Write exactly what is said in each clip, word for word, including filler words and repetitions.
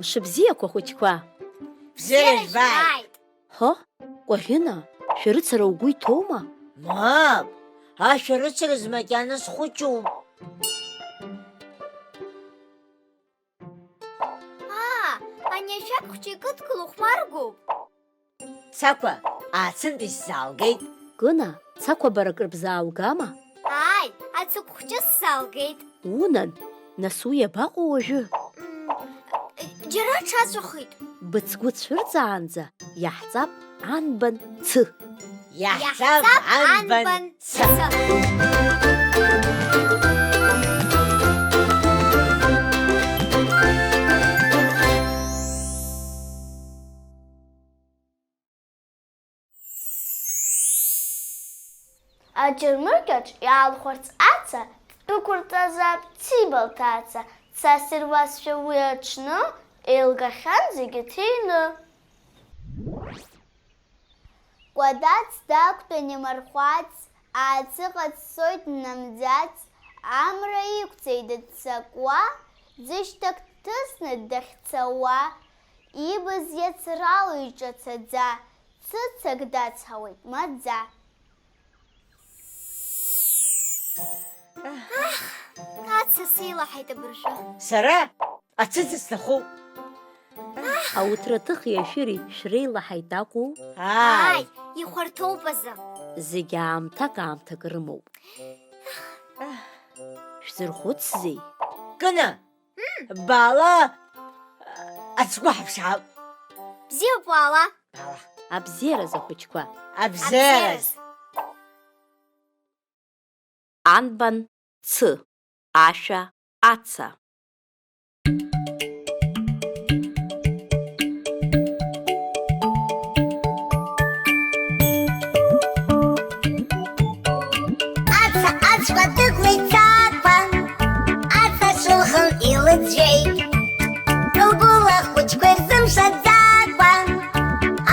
Мшыбзиақәа, хәыҷқәа! Бзиара жәбааит! Ҳо, Кәаӷьына, шәарыцара угәы иҭоума? Мап, ашәарыцаразы макьана схәыҷуп. Аа, ани ашәақь хәҷы икыдгыло хәмаргоуп. Цақәа, ацынтә исзаалгеит. Кына, Цақәа, бара акрыбзааугама? Ааи, ацыгә хәҷы сзаалгеит. Унан, нас уи иабаҟоу уажәы? М, џьара аҽаҵәахит. Быцгәы цәырҵаанӡа иаҳҵап анбан цы. Иаҳҵап анбан цы. Аџьармыкьаҿ иаалхәарц аца, ддәықәырҵазаап Циба лҭаца, цас ируазшәа уи аҽны, еилгахьан зегьы ҭины. Кәадац дақәтәан имархәац, ааҵыҟа дцоит днамӡац, амра иқәҵеит дццакуа, ӡышьҭак дҭысны дахьцауа, ибз иацрало иҿацаӡа, цыцак дацҳауеит маӡа. Аҳ, аца сеилаҳаит абыржәы. Сара ацыӡ сҭахуп. Ауҭраҭыхи ашәыри шәреилаҳаит акәу? Ааи, ихәарҭоуп азы. Зегь аамҭак-аамҭак рымоуп. Шәзырхәыцзеи? Кына! Баала, ацгәы ҳаԥшаап. Бзиоуп, уаала. Баала. Абзиаразы, ахәыҷқәа. Абзиараз. Анбан цы, ашәа аца. Аца ацәқәа дықәлеит Цақәа, аца шылхын илыӡәӡәеит. Лгәыла ахәыҷқәа ирзымшаӡакәа,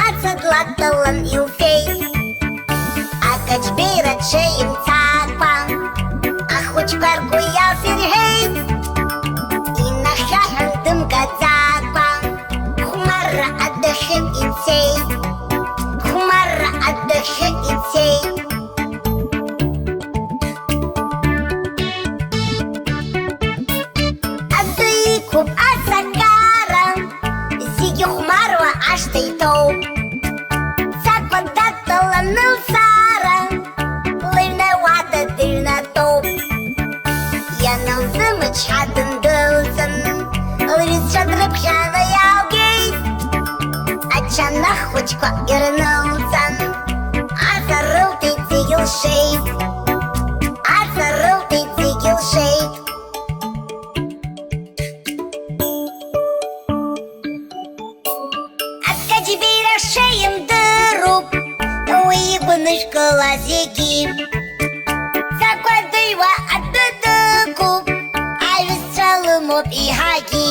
аца длатталан илфеит. Акаҷбеира ҽеимцакәа, ахәыҷқәа ргәы иалсырҳәеит. Инахьаҳәын дымгаӡакәа, хәмарра адәахьы ицеит. Хәмарра адәахьы ицеит. Адәы иқәуп асакара, зегьы хәмаруа ашҭа иҭоуп. Цақәа дадтәаланы лсара, лыҩны ауада дыҩнатәоуп. Ианылзымычҳа дындәылҵын, лҩызцәа дрыԥхьаны иаалгеит. Ачанах хәыҷқәа ирнылҵан, аҵа рылҭеит зегь лшеит. Аҵа рылҭеит зегь лшеит. Акаҷбеира шеимдыруп, уи игәныжәкыла зегьы. Цақәа дыҩуа адәы дықәуп, аҩызцәа лымоуп еиҳагьы.